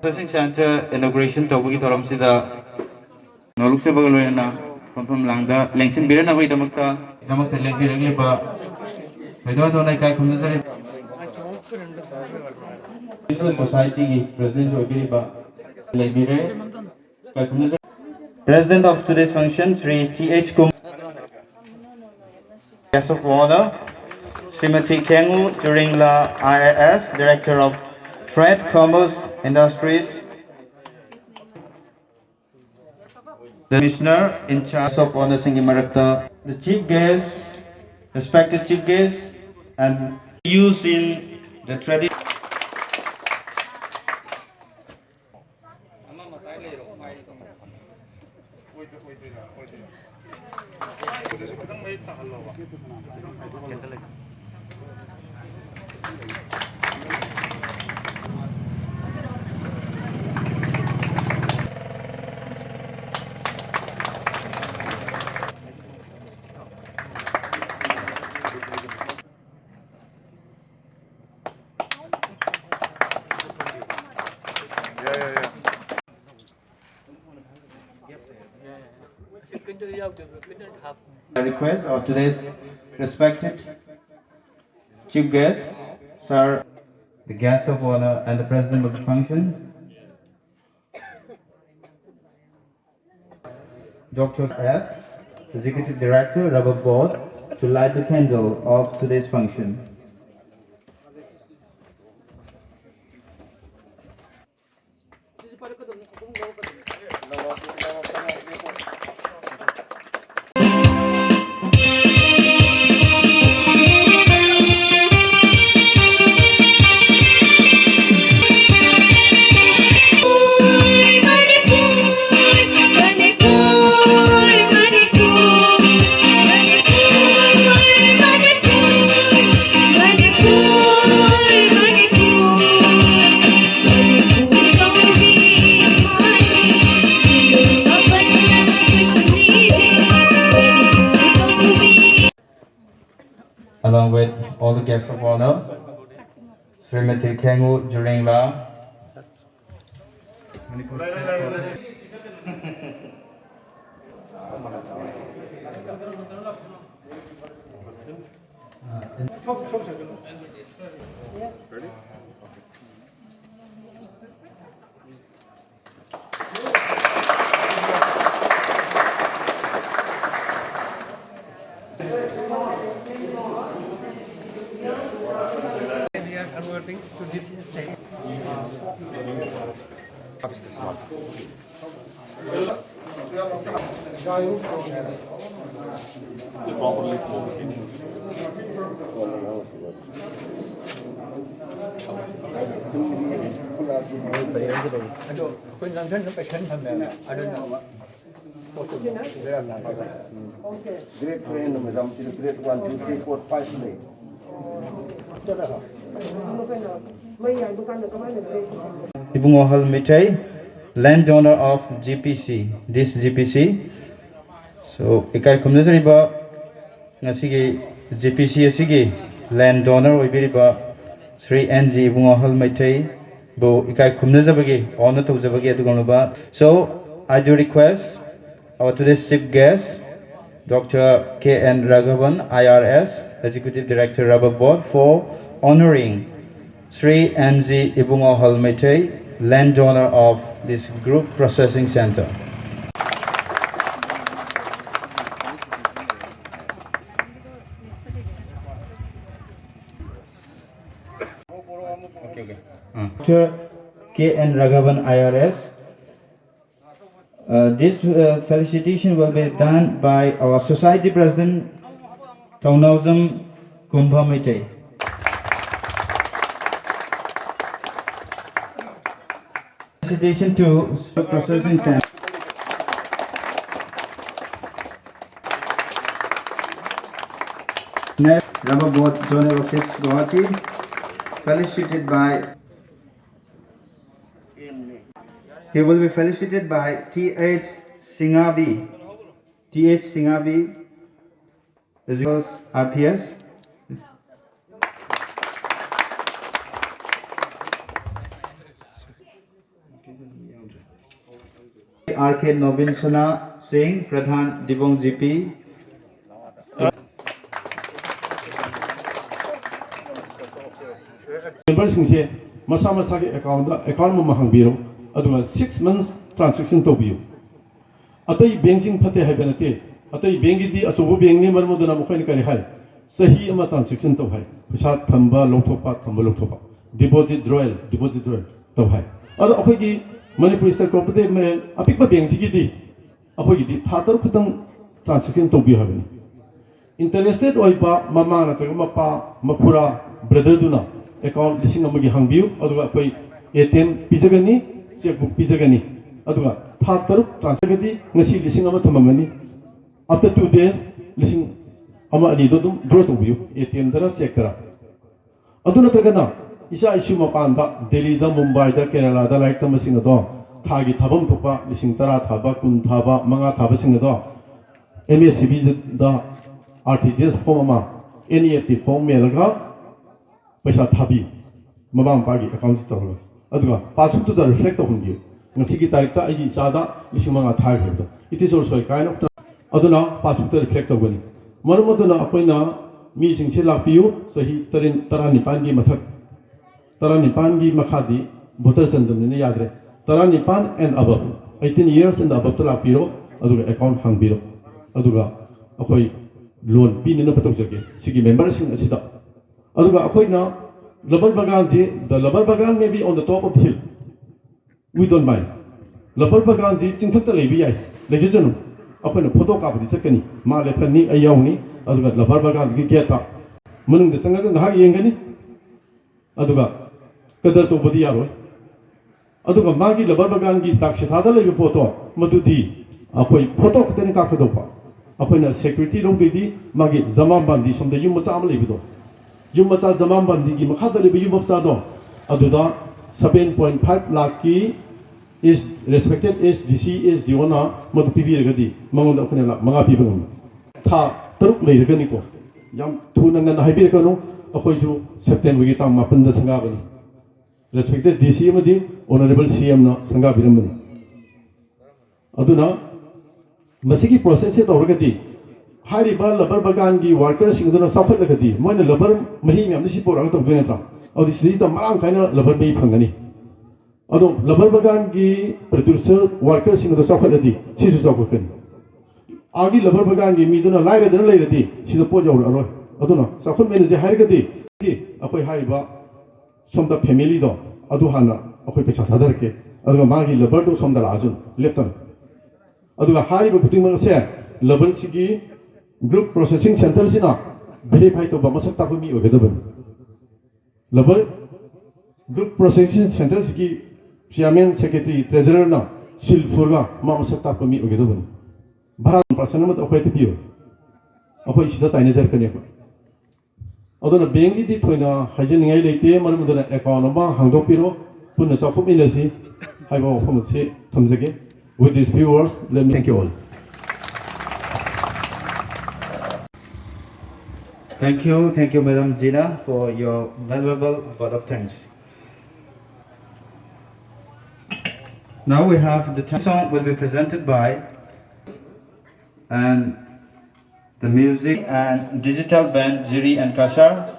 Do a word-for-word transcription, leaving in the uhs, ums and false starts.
Processing Center inauguration ꯇꯧꯕꯒꯤ ꯊꯧꯔꯝꯁꯤꯗ ꯅꯣꯂꯨꯛꯆꯕꯒ ꯂꯣꯏꯅꯅ ꯐꯝꯐꯝ ꯂꯥꯡꯗ ꯂꯦꯡꯁꯤꯟꯕꯤꯔꯅꯕꯒꯤꯗꯃꯛꯇ ꯗꯃꯛꯇ ꯂꯦꯡꯕꯤꯔꯛꯂꯤꯕ ꯊꯣꯏꯗꯣꯛ ꯍꯦꯟꯗꯣꯛꯅ ꯏꯀꯥꯏ ꯈꯨꯝꯅꯖꯔꯤ꯫ Civil Society ꯒꯤ President ꯑꯣꯏꯕꯤꯔꯤꯕ ꯂꯩꯕꯤꯔꯦ꯫ ꯏꯀꯥꯏ ꯈꯨꯝꯅꯖꯔꯤ꯫ President of today's function, Shri T H Kum. Guest of Honor, Srimati Khengu Churingla, I A S, Director of Trade, Commerce, Industries, the Commissioner in charge of Honor ꯁꯤꯡꯒꯤ ꯃꯔꯛꯇ, the chief guest, respected chief guest, and use in the tradition. I request our today's respected chief guest, sir, the guest of honor and the president of the function, Doctor S, Executive Director, Rubber Board, to light the candle of today's function. Along with all the guests of honor, Srimati Khengu Juringla, Manipur State Court. They are converting to this chain. ꯑꯗꯣ ꯑꯩꯈꯣꯏ ꯅꯪꯁꯟ patient ꯊꯝꯃꯦ꯫ ꯑꯗꯨꯅ Grade ꯀꯔꯤ ꯍꯥꯏꯅꯣ, madam? ꯁꯤꯗ grade one, two, three, four, five ꯂꯩ꯫ ꯏꯕꯨꯡꯉꯣ ꯍꯜ Meitei, land donor of G P C, this G P C. So, ꯏꯀꯥꯏ ꯈꯨꯝꯅꯖꯔꯤꯕ ꯉꯁꯤꯒꯤ G P C ꯑꯁꯤꯒꯤ land donor ꯑꯣꯏꯕꯤꯔꯤꯕ ꯁ꯭ꯔꯤ ꯑꯦꯟ ꯖꯤ ꯏꯕꯨꯡꯉꯣ ꯍꯜ ꯃꯩꯇꯩꯕꯨ ꯏꯀꯥꯏ ꯈꯨꯝꯅꯖꯕꯒꯤ, honor ꯇꯧꯖꯕꯒꯤ ꯑꯗꯨꯒꯨꯝꯂꯕ꯫ So, I do request our today's chief guest, Doctor K N Raghavan, I R S, Executive Director, Rubber Board, for honoring Sri N G Ibungo Halmeitei, land donor of this group processing center. Okay, okay. Uh. Doctor K N Raghavan, I R S. Uh, this uh, felicitation will be done by our society president, Taunawzam Kumbha Meitei. Felicitation to processing center. Next, Rubber Board Zonal Office, Guwahati, felicitated by He will be felicitated by T H Singavi. T H Singavi, the R P S. R K Nobin Sana Singh, Pradhan Dibong G P. Memberꯁꯤꯡꯁꯦ ꯃꯁꯥ ꯃꯁꯥꯒꯤ ꯑꯦꯀꯥꯎꯟꯗ account ꯑꯃꯃꯝ ꯍꯥꯡꯕꯤꯔꯣ, ꯑꯗꯨꯒ six months transaction ꯇꯧꯕꯤꯌꯨ꯫ ꯑꯇꯩ ꯕꯦꯡꯁꯤꯡ ꯐꯠꯇꯦ ꯍꯥꯏꯕ ꯅꯠꯇꯦ, ꯑꯇꯩ ꯕꯦꯡꯒꯤꯗꯤ ꯑꯆꯧꯕ ꯕꯦꯡꯅꯤ, ꯃꯔꯝ ꯑꯗꯨꯅ ꯃꯈꯣꯏꯅ ꯀꯔꯤ ꯍꯥꯏ? ꯆꯍꯤ ꯑꯃ transaction ꯇꯧ ꯍꯥꯏ, ꯄꯩꯁꯥ ꯊꯝꯕ ꯂꯧꯊꯣꯛꯄ, ꯊꯝꯕ ꯂꯧꯊꯣꯛꯄ, deposit withdrawal, deposit withdrawal ꯇꯧ ꯍꯥꯏ꯫ ꯑꯗꯣ ꯑꯩꯈꯣꯏꯒꯤ ꯃꯅꯤꯄꯨꯔ ꯏꯁꯇꯦꯠ ꯀꯣꯑꯣꯄꯔꯦꯇꯤꯚ ꯑꯄꯤꯛꯄ ꯕꯦꯡꯁꯤꯒꯤꯗꯤ ꯑꯩꯈꯣꯏꯒꯤꯗꯤ ꯊꯥ ꯇꯔꯨꯛ ꯈꯛꯇꯪ transaction ꯇꯧꯕꯤꯌꯨ ꯍꯥꯏꯕꯅꯤ꯫ Interested ꯑꯣꯏꯕ ꯃꯃꯥ ꯅꯠꯇ꯭ꯔꯒ ꯃꯄꯥ, ꯃꯈꯨꯔꯥ, ꯕ꯭ꯔꯗꯔꯗꯨꯅ ꯑꯦꯀꯥꯎꯟ ꯂꯤꯁꯤꯡ ꯑꯃꯒꯤ ꯍꯥꯡꯕꯤꯌꯨ, ꯑꯗꯨꯒ ꯑꯩꯈꯣꯏ ꯑꯦ ꯇꯤ ꯑꯦꯝ ꯄꯤꯖꯒꯅꯤ, ꯆꯦꯛꯕꯨꯛ ꯄꯤꯖꯒꯅꯤ, ꯑꯗꯨꯒ ꯊꯥ ꯇꯔꯨꯛ ꯇ꯭ꯔꯥꯟꯁꯒꯗꯤ ꯉꯁꯤ ꯂꯤꯁꯤꯡ ꯑꯃ ꯊꯝꯃꯝꯃꯅꯤ, after two days ꯂꯤꯁꯤꯡ ꯑꯃ ꯑꯅꯤꯗꯣ ꯑꯗꯨꯝ ꯗ꯭ꯔꯣ ꯇꯧꯕꯤꯌꯨ, ꯑꯦ ꯇꯤ ꯑꯦꯝꯗꯔ ꯆꯦꯛꯇꯔ꯫ ꯑꯗꯨ ꯅꯠꯇ꯭ꯔꯒꯅ ꯏꯆꯥ ꯏꯁꯨ ꯃꯄꯥꯟꯗ, ꯗꯦꯜꯂꯤꯗ, ꯃꯨꯝꯕꯥꯏꯗ, ꯀꯦꯔꯂꯥꯗ ꯂꯥꯏꯔꯤꯛ ꯇꯝꯕꯁꯤꯡ ꯑꯗꯣ ꯊꯥꯒꯤ ꯊꯥꯐꯝ ꯊꯣꯛꯄ ꯂꯤꯁꯤꯡ ꯇꯔꯥ ꯊꯥꯕ, ꯀꯨꯟ ꯊꯥꯕ, ꯃꯉꯥ ꯊꯥꯕꯁꯤꯡ ꯑꯗꯣ ꯑꯦꯝ ꯑꯦꯁ ꯁꯤ ꯕꯤꯗ R T G S form ꯑꯃ, N E F T form ꯃꯦꯜꯂꯒ ꯄꯩꯁꯥ ꯊꯥꯕꯤꯌꯨ꯫ ꯃꯃꯥ ꯃꯄꯥꯒꯤ ꯑꯦꯀꯥꯎꯟꯁꯤ ꯇꯧꯔꯒ, ꯑꯗꯨꯒ ꯄꯥꯁꯕꯨꯛꯇꯨꯗ ꯔꯤꯐ꯭ꯂꯦꯛ ꯇꯧꯍꯟꯕꯤꯌꯨ꯫ ꯉꯁꯤꯒꯤ ꯇꯥꯔꯤꯛꯇ ꯑꯩꯒꯤ ꯏꯆꯥꯗ ꯂꯤꯁꯤꯡ ꯃꯉꯥ ꯊꯥꯈ꯭ꯔꯦ ꯍꯥꯏꯕꯗꯣ, it is also a kind of, ꯑꯗꯨꯅ ꯄꯥꯁꯕꯨꯛꯇ ꯔꯤꯐ꯭ꯂꯦꯛ ꯇꯧꯒꯅꯤ꯫ ꯃꯔꯝ ꯑꯗꯨꯅ ꯑꯩꯈꯣꯏꯅ ꯃꯤꯁꯤꯡꯁꯤ ꯂꯥꯛꯄꯤꯌꯨ, ꯆꯍꯤ ꯇꯔꯦꯠ, ꯇꯔꯥꯅꯤꯄꯥꯟꯒꯤ ꯃꯊꯛ, ꯇꯔꯥꯅꯤꯄꯥꯟꯒꯤ ꯃꯈꯥꯗꯤ ꯚꯣꯇꯔ ꯆꯟꯗꯕꯅꯤꯅ ꯌꯥꯗ꯭ꯔꯦ꯫ ꯇꯔꯥꯅꯤꯄꯥꯟ and above, eighteen years and aboveꯇ ꯂꯥꯛꯄꯤꯔꯣ, ꯑꯗꯨꯒ ꯑꯦꯀꯥꯎꯟ ꯍꯥꯡꯕꯤꯔꯣ, ꯑꯗꯨꯒ ꯑꯩꯈꯣꯏ ꯂꯣꯟ ꯄꯤꯅꯅꯕ ꯇꯧꯖꯒꯦ ꯁꯤꯒꯤ ꯃꯦꯝꯕꯔꯁꯤꯡ ꯑꯁꯤꯗ꯫ ꯑꯗꯨꯒ ꯑꯩꯈꯣꯏꯅ rubber ꯕꯒꯥꯟꯁꯤ, the rubber bagan may be on the top of the hill, we don't mind. Labour ꯕꯒꯥꯟꯁꯤ ꯆꯤꯡꯊꯛꯇ ꯂꯩꯕ ꯌꯥꯏ, ꯂꯩꯖꯁꯅꯨ꯫ ꯑꯩꯈꯣꯏꯅ ꯐꯣꯇꯣ ꯀꯥꯞꯄꯗꯤ ꯆꯠꯀꯅꯤ, ꯃꯥ ꯂꯦꯞꯍꯟꯅꯤ, ꯑꯩ ꯌꯥꯎꯅꯤ, ꯑꯗꯨꯒ ꯂꯕꯔ ꯕꯒꯥꯟꯒꯤ ꯒꯦꯠꯇ ꯃꯅꯨꯡꯗ ꯆꯪꯉꯒ ꯉꯥꯏꯍꯥꯛ ꯌꯦꯡꯒꯅꯤ, ꯑꯗꯨꯒ ꯀꯗꯔ ꯇꯧꯕꯗꯤ ꯌꯥꯔꯣꯏ꯫ ꯑꯗꯨꯒ ꯃꯥꯒꯤ ꯂꯕꯔ ꯕꯒꯥꯟꯒꯤ ꯗꯥꯛꯁꯤꯊꯥꯗ ꯂꯩꯕ ꯄꯣꯠꯇꯣ, ꯃꯗꯨꯗꯤ ꯑꯩꯈꯣꯏ ꯐꯣꯇꯣ ꯈꯛꯇꯅꯤ ꯀꯥꯞꯀꯗꯧꯕ꯫ ꯑꯩꯈꯣꯏꯅ ꯁꯦꯀ꯭ꯌꯨꯔꯤꯇꯤ ꯂꯧꯗꯣꯏꯗꯤ ꯃꯥꯒꯤ ꯖꯃꯥꯝꯕꯥꯟꯗꯤ, ꯁꯣꯝꯗ ꯌꯨꯝ ꯃꯆꯥ ꯑꯃ ꯂꯩꯕꯗꯣ, ꯌꯨꯝ ꯃꯆꯥ ꯖꯃꯥꯝꯕꯥꯟꯗꯤꯒꯤ ꯃꯈꯥꯗ ꯂꯩꯕ ꯌꯨꯝ ꯃꯆꯥꯗꯣ, ꯑꯗꯨꯗ seven point five ꯂꯥꯛꯀꯤ ꯑꯦꯁ, respected S D C, S D Oꯅ ꯃꯗꯨ ꯄꯤꯕꯤꯔꯒꯗꯤ ꯃꯉꯣꯟꯗ ꯑꯩꯈꯣꯏꯅ ꯂꯥꯛ ꯃꯉꯥ ꯄꯤꯕ ꯉꯝꯃꯤ꯫ ꯊꯥ ꯇꯔꯨꯛ ꯂꯩꯔꯒꯅꯤꯀꯣ, ꯌꯥꯝ ꯊꯨꯅ ꯉꯟꯅ ꯍꯥꯏꯕꯤꯔꯛꯀꯅꯨ, ꯑꯩꯈꯣꯏꯁꯨ ꯁꯦꯞꯇꯦꯝꯕꯔꯒꯤ ꯇꯥꯡ ꯃꯥꯄꯟꯗ ꯁꯪꯒꯥꯕꯅꯤ꯫ Respected D C ꯑꯃꯗꯤ Honorable C Mꯅ ꯁꯪꯒꯥꯕꯤꯔꯝꯕꯅꯤ꯫ ꯑꯗꯨꯅ ꯃꯁꯤꯒꯤ ꯄ꯭ꯔꯣꯁꯦꯁꯁꯦ ꯇꯧꯔꯒꯗꯤ ꯍꯥꯏꯔꯤꯕ ꯂꯕꯔ ꯕꯒꯥꯟꯒꯤ ꯋꯥꯔꯀꯔꯁꯤꯡ ꯑꯗꯨꯅ ꯆꯥꯎꯈꯠꯂꯒꯗꯤ ꯃꯣꯏꯅ ꯂꯕꯔ ꯃꯍꯤ ꯃꯌꯥꯝꯗꯨ ꯁꯤ ꯄꯨꯔꯛꯑꯒ ꯇꯧꯗꯣꯏ ꯅꯠꯇ꯭ꯔꯥ? ꯑꯗꯨꯗꯤ ꯁꯤꯗꯩꯁꯤꯗ ꯃꯔꯥꯡ ꯀꯥꯏꯅ ꯂꯕꯔ ꯃꯍꯤ ꯐꯪꯒꯅꯤ꯫ ꯑꯗꯣ ꯂꯕꯔ ꯕꯒꯥꯟꯒꯤ ꯄ꯭ꯔꯗ꯭ꯌꯨꯁꯔ ꯋꯥꯔꯀꯔꯁꯤꯡ ꯑꯗꯨ ꯆꯥꯎꯈꯠꯂꯗꯤ ꯁꯤꯁꯨ ꯆꯥꯎꯈꯠꯀꯅꯤ꯫ ꯑꯥꯒꯤ ꯂꯕꯔ ꯕꯒꯥꯟꯒꯤ ꯃꯤꯗꯨꯅ ꯂꯥꯏꯔꯗꯅ ꯂꯩꯔꯗꯤ ꯁꯤꯗ ꯄꯣꯠ ꯌꯧꯔꯛꯑꯔꯣꯏ꯫ ꯑꯗꯨꯅ ꯆꯥꯎꯈꯠꯃꯤꯟꯅꯁꯦ ꯍꯥꯏꯔꯒꯗꯤ ꯑꯩꯈꯣꯏ ꯍꯥꯏꯔꯤꯕ ꯁꯣꯝꯗ ꯐꯦꯃꯤꯂꯤꯗꯣ ꯑꯗꯨ ꯍꯥꯟꯅ ꯑꯩꯈꯣꯏ ꯄꯩꯁꯥ ꯊꯥꯗꯔꯛꯀꯦ, ꯑꯗꯨꯒ ꯃꯥꯒꯤ ꯂꯕꯔꯗꯣ ꯁꯣꯝꯗ ꯂꯥꯛꯑꯁꯨ ꯂꯦꯞꯇꯅ꯫ ꯑꯗꯨꯒ ꯍꯥꯏꯔꯤꯕ ꯈꯨꯗꯤꯡꯃꯛ ꯑꯁꯦ ꯂꯕꯔꯁꯤꯒꯤ ꯒ꯭ꯔꯨꯞ ꯄ꯭ꯔꯣꯁꯦꯁꯤꯡ ꯁꯦꯟꯇꯔꯁꯤꯅ ꯚꯦꯔꯤꯐꯥꯏ ꯇꯧꯕ ꯃꯁꯛ ꯇꯥꯛꯄ ꯃꯤ ꯑꯣꯏꯒꯗꯕꯅꯤ꯫ ꯂꯕꯔ ꯒ꯭ꯔꯨꯞ ꯄ꯭ꯔꯣꯁꯦꯁꯤꯡ ꯁꯦꯟꯇꯔꯁꯤꯒꯤ ꯆꯤꯌꯥꯔꯃꯦꯟ, ꯁꯦꯀ꯭ꯔꯦꯇꯔꯤ, ꯇ꯭ꯔꯦꯖꯔꯔꯅ ꯁꯤꯜ ꯐꯨꯔꯒ ꯃꯥ ꯃꯁꯛ ꯇꯥꯛꯄ ꯃꯤ ꯑꯣꯏꯒꯗꯕꯅꯤ꯫ ꯚꯔꯥ ꯄꯥꯔꯁꯟ ꯑꯃꯗ ꯑꯩꯈꯣꯏꯗ ꯄꯤꯌꯨ, ꯑꯩꯈꯣꯏ ꯁꯤꯗ ꯇꯥꯏꯅꯖꯔꯛꯀꯅꯤ ꯑꯩꯈꯣꯏ꯫ ꯑꯗꯨꯅ ꯕꯦꯡꯒꯤꯗꯤ ꯊꯣꯏꯅ ꯍꯥꯏꯖꯅꯤꯡꯉꯥꯏ ꯂꯩꯇꯦ, ꯃꯔꯝ ꯑꯗꯨꯅ ꯑꯦꯀꯥꯎꯟ ꯑꯃ ꯍꯥꯡꯗꯣꯛꯄꯤꯔꯣ, ꯄꯨꯟꯅ ꯆꯥꯎꯈꯠꯃꯤꯟꯅꯁꯤ ꯍꯥꯏꯕ ꯋꯥꯐꯝ ꯑꯁꯤ ꯊꯝꯖꯒꯦ꯫ With these few words, let me thank you all. Thank you, thank you, Madam Zina, for your valuable word of thanks. Now we have the song will be presented by and the music and digital band Jiri and Kashar.